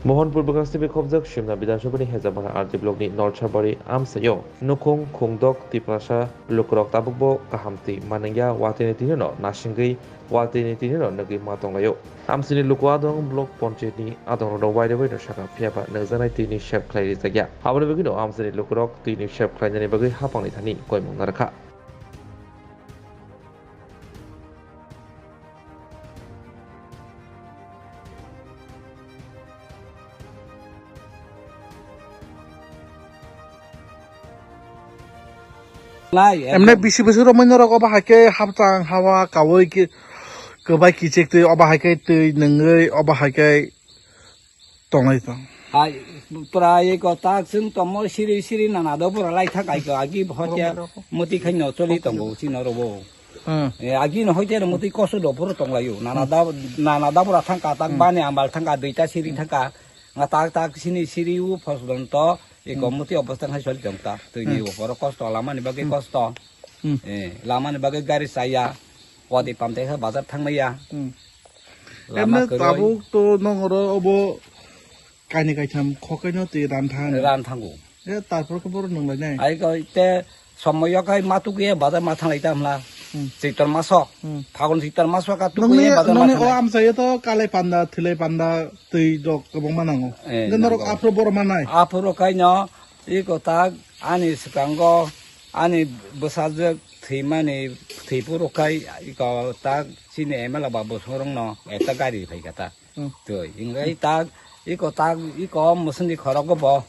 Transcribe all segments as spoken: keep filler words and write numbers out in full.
Mohanpur bwkhaksni bikhobjak Simna Bidhan Sabhani Hezamara R D blockni Nolsabari amchaio nukhung khungdok Tiprasa lukurok tabukbo kaham twi manwngya, watwini tinino nasingwi watwini tinino nugwi ma tonglaio. Amchaini luku adong block ponchayatni adongrokno wairwi waino sakha, phiyaba nukjaknai twini sep khlai rijakya. Aboni bagwino amchaini lukurok twini sep khlainani bagwi hapangni thani koimung narwkha. Lai, emne ekdom. Bisi bisi romwi norok obo hai khe hapchang hawa kawi ki-, kwbai kichik twi obo hai khe twi nungwi obo hai khe tonglai tong. Hai, pura eko tak chwng tomo siri siri nana do pura lai thang kai ko agi hoche moti khaino choli tongo chino robo. Hmm. E, agi no hoite no moti koso do pura tonglaio. Nana da, nana da pura thang ka tak bani ambal thang ka duita siri thang ka. Nga tak tak sini siri u phosdon to eko moti obostha hai choli tong ta. Twi ni opor kosto lamani bagwi kosto. Hmm. E, lamani bagwi gari chaya. Wadi pam te bazar thang maya. Hmm. Lama emne kwrwi. Tabuk to nongoro obo kaini kaitham khokaino twi ran thang. Ran thango. E, tarpor khe boro nung lai nai. Ai ko te somoyo kai ma tukuye bazar ma thanglai ta hwnla. Hmm. Chitor maso. Hmm. Phagun chitor maso ka nungni, tukuye bazar ma nungni o thanglai. Amchaio to kalai panda, thwlai panda, twi rok kwbangma nango. Eh, hwnkhe norok nango. Aphuru boro manai. Aphuru kaino iko tak ani swkango ani bwsajwk thwimani thwiphuru kai iko tak chini M L A ba bosongrokno ekta gari phaikha ta. Hmm. Twi, hwnkhe tak, iko tak, iko mwswngni khorogo bo.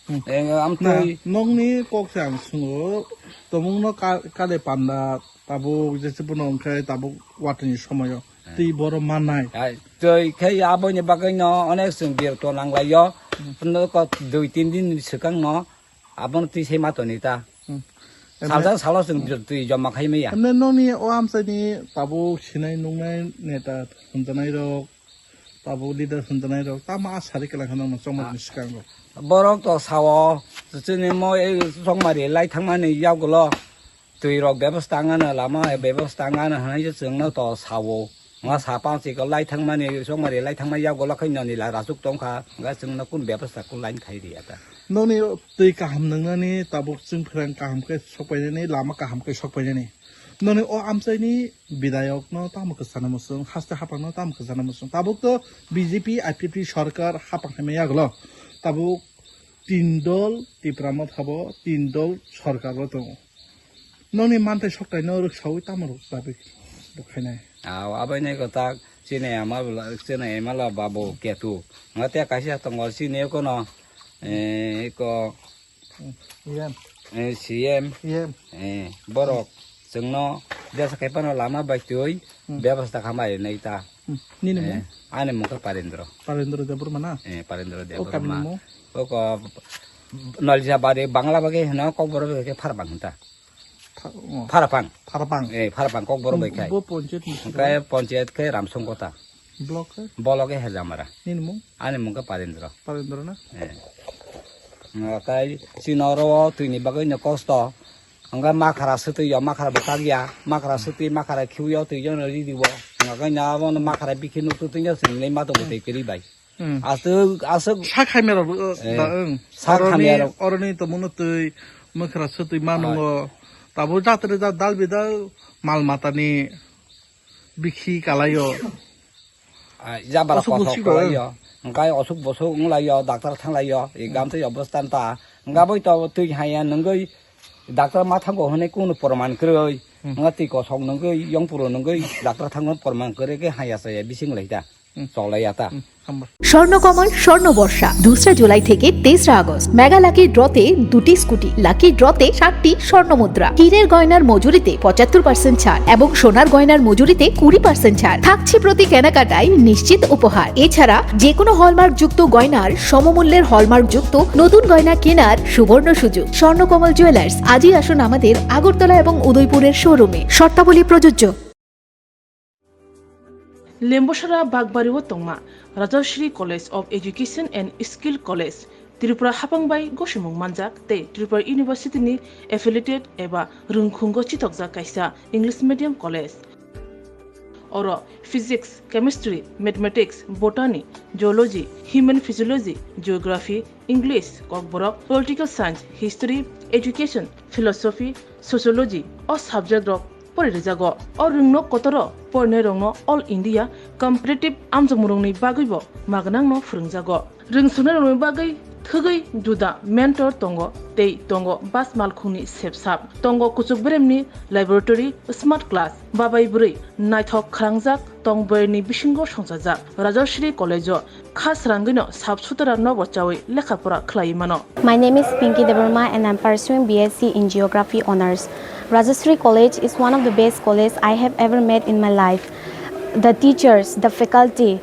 Hmm. Eng, am na, twi. Nokni kok se ang sungo, tomungno ka-, kade panda, tabuk jese bono hwnkhe tabuk watwini somoyo. Hmm. Twi boro mannai. Ai, twi khe aboini bagwino onek chwng birto nanglaio. Hmm. Nokho dui tin din swkangno Abono twi sai ma toni ta. Hmm. Emne, saljak salo chwng twi joma khai maya. Emne nokni o amchaini tabuk sinai nuknai neta hwnjanai rok, tabuk leader hwnjanai rok, tamo a sari kwlai kha nokno chongmani swkango. Borok to sao, chini mo ei chongmari lai thangmani yagulo twi rok bebosta wngano, lama bebosta wngano hwnwi se chwngno to sao. Nga sa pang chikon lai thangmani, songmari lai thangmani yagulo khai noni la rasuk tongkha, nga chwngno kun bebosta kun line khai riya ta. Noni twi kaham nungnani tabuk chwng phrang kaham khe sokpainani, lama kaham khe sokpainani. Noni o amchaini bidayokno tamo kwchana muchung, haste haphangno tamo kwchana muchung. Tabuk to B J P I P F T sorkar haphang hai maya yagulo. Tabuk tin dol Tipra Motha bo tin dol sorkar bo tongo. Nokni manthai sokthai no rwksaui tamo rok dabi bo khainai. Aw, abai nai ko tak chini ama bwla, chini M L A babu ketu. Nga te kaisa tongo chini kono, eh, ko, hmm, E M. Eh, C M. E M. Eh, borok chwngno jesa khai phano lama bai twi, hmm, bebosta khamai nai ta. Hmm. Nini mung? Eh, ani mung khe Parendra. Parendra Debbarma na? Eh, Parendra Debbarma. O kami mung? O ko Nalja bari Bangla bagwi hino, Kokborok bai khe Pharapang hinta. Pha-, oh. Pharapang. Pharapang. Eh, Pharapang Kokborok bai khai. Bo ponchayat ni siro? Khai ponchayat khai Ramsongkota. Block khai? Block khai Hejamara. Nini mung? Ani mung khe Parendra. Parendra na? Eh. Nga khai chini oro o twi ni bagwi no kosto. Hwnkhai makhara swtwi yo, makhara bo kak ya, makhara swtwi, makhara khiui yo twi yo no riri bo. Hwnkhai no abo no makhara bikhi nuk twi yo swrwng lai ma tongo tei kwrwi bai. Hmm. Aswk, aswk. Sak hamya rok, eh, da, wng. Sak hamya rok. Oroni, oroni tongmungno twi, mwkhra swtwi ma nungo. Tabuk jatre jak dal bidal mal matani bikhi kalaio. Ah, jabra osuk kothok bosik rok, kalaio. Hwnkhe osuk bosuk wnglaio, doctor thanglaio. E gamtwi obostan ta. Hwnkhe boi to twi haya nungwi doctor ma thango hwnwi kunu proman kwrwi. Hmm. Hwnkhe twi kosok nungwi, yongpuro nungwi doctor thango proman kwrwi khe haya chaya bising lai ta. Hmm. Choklai ya ta. Hmm. Hambai. Swarnakamal স্বর্ণ বর্ষা, দোসরা জুলাই থেকে তেসরা August. Mega lucky ড্রতে দুটি scooty, lucky ড্রতে সাতটি স্বর্ণ মুদ্রা। হীরের গয়নার মজুরিতে পঁচাত্তর পার্সেন্ট ছাড় এবং সোনার গয়নার মজুরিতে কুড়ি পার্সেন্ট ছাড় থাকছে প্রতি কেনাকাটায় নিশ্চিত উপহার। এছাড়া যে কোনো হলমার্কযুক্ত গয়নার সমমূল্যের হলমার্কযুক্ত নতুন গয়না কেনার সুবর্ণ সুযোগ। স্বর্ণকমল জুয়েলার্স, আজই আসুন আমাদের আগরতলা এবং উদয়পুরের শোরুমে। শর্তাবলী প্রযোজ্য। Lembosara Bakbari o tongma Rajashri College of Education and Skill College, Tripura hapang bai gosimung manjak tei Tripura University ni affiliated eba rwngkhungo chitokjak kaisa English medium college. Oro physics, chemistry, mathematics, botany, zoology, human physiology, geography, English, kokborok, political science, history, education, philosophy, sociology o subject rok pori rijago. O rwngno kotoro porinai rokno All India competitive amjokmung rokni bagwibo magnangno phwrwngjago. Rwngsuknai rokni bagwi thwgwi juda mentor tongo tei tongo bas malkhungni sepsap. Tongo kuchuk beremni laboratory, smart class, babai bwrwi naithok khalangjak tong bwrwini bisingo songchajak. Rajasri College-o kha srangwino sap sutara nobo chawi lekha pora khlaiwi mano. My name is Pinky Debbarma and I'm pursuing B S C in Geography Honours. Rajasri College is one of the best college I have ever met in my life. The teachers, the faculty,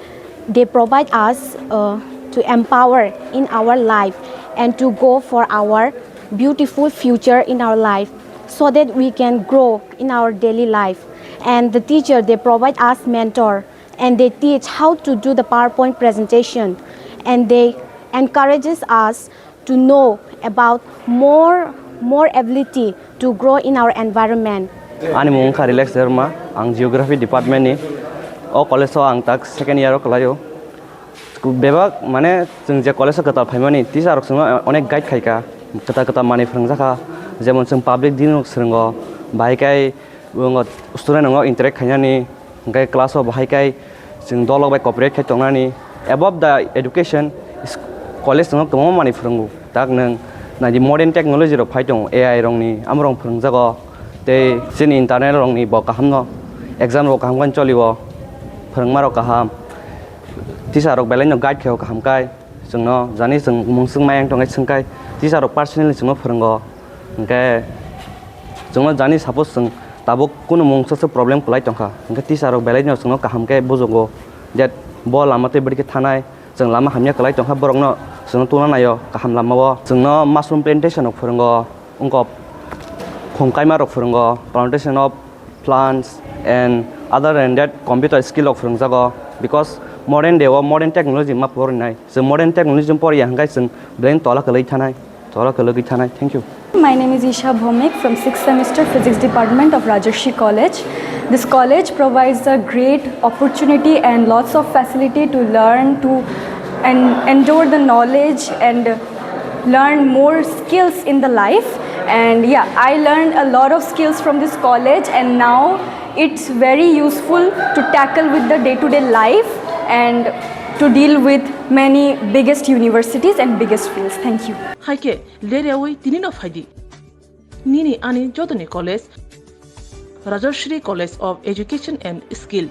they provide us uh, to empower in our life and to go for our beautiful future in our life so that we can grow in our daily life. And the teacher, they provide us mentor and they teach how to do the PowerPoint presentation and they encourages us to know about more more ability to grow in our environment. Ani mung wngkha Relax Debbarma, ang Geography Department ni. O college o ang tak second year o kwlaio. Bebak mane chwng je college o kwtal phaimani teacher rok chwngno onek guide khaika, kwtal kwtal manwi phwrwngjakha, jemon chwng public din rok swrwngo, bahai khai student rok interact khainani, hwnkhe class o bahai khai chwng dolok bai cooperate khai tongnani. Above the education, college no kwbangma manwi phwrwngo. Tak nwng naidi modern technology rok phai tongo, A I rokni, amorok phwrwngjago. Tei chini internal rokni bo kahamno, exam rok kaham khe cholio, phwrwngma rok kaham, teacher rok belai no guide khaio kaham khai. Chwngno jani chwng mungswk mayang tongkhe swngkhai teacher rok personally chwngno phwrwngo. Hwnkhe chwngno jani suppose chwng tabuk kunu mungsa se problem kwlai tongkha, hwnkhe teacher rok belai no chwngno kaham khe bujugo je bo lama tei bwrwi khe thanai, chwng lama hamya kwlai tongkha borokno chwngno tungna naio kaham lamao. Chwngno mushroom plantation rok phwrwngo, wngkha khum kaima rok phwrwngo, plantation of plants and other than that computer skill rok phwrwngjago, because modern day o modern technology ma porinai. So modern technology poriya hwnkhe chwng brain tola kwlwi thanai, tola kwlwi thanai. Thank you. My name is Isha Bhomik from sixth semester Physics Department of Rajarshi College. This college provides a great opportunity and lots of facility to learn, to and endure the knowledge and learn more skills in the life. And yeah, I learned a lot of skills from this college, and now it's very useful to tackle with the day-to-day life and to deal with many biggest universities and biggest fields. Thank you. Haikhe leryawi tinino phaidi. Nini ani jotoni college, Rajashree College of Education and Skill,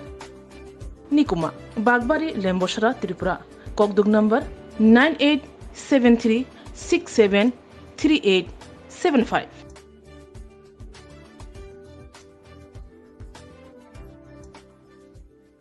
Nikuma, Bagbari, Lembosara, Tripura. Kokduk number nine eight seven three six seven three eight seven five.